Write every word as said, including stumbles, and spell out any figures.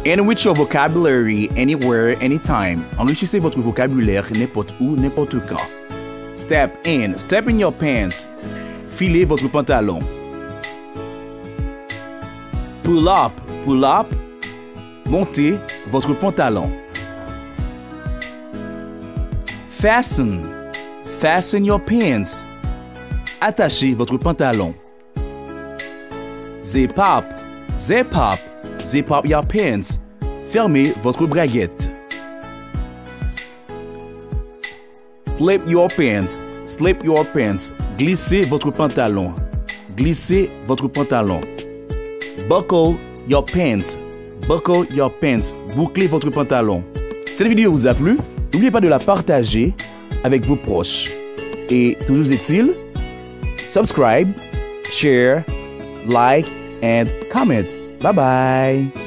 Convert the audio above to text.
Enrich your vocabulary anywhere, anytime. Enrichissez votre vocabulaire n'importe où, n'importe quand. Step in, step in your pants. Filez votre pantalon. Pull up, pull up. Montez votre pantalon. Fasten, fasten your pants. Attachez votre pantalon. Zip up, zip up, zip up your pants. Fermez votre braguette. Slip your pants, slip your pants. Glissez votre pantalon. Glissez votre pantalon. Buckle your pants, buckle your pants. Bouclez votre pantalon. Cette vidéo vous a plu ? N'oubliez pas de la partager avec vos proches. Et toujours est-il, subscribe, share, like and comment. Bye bye.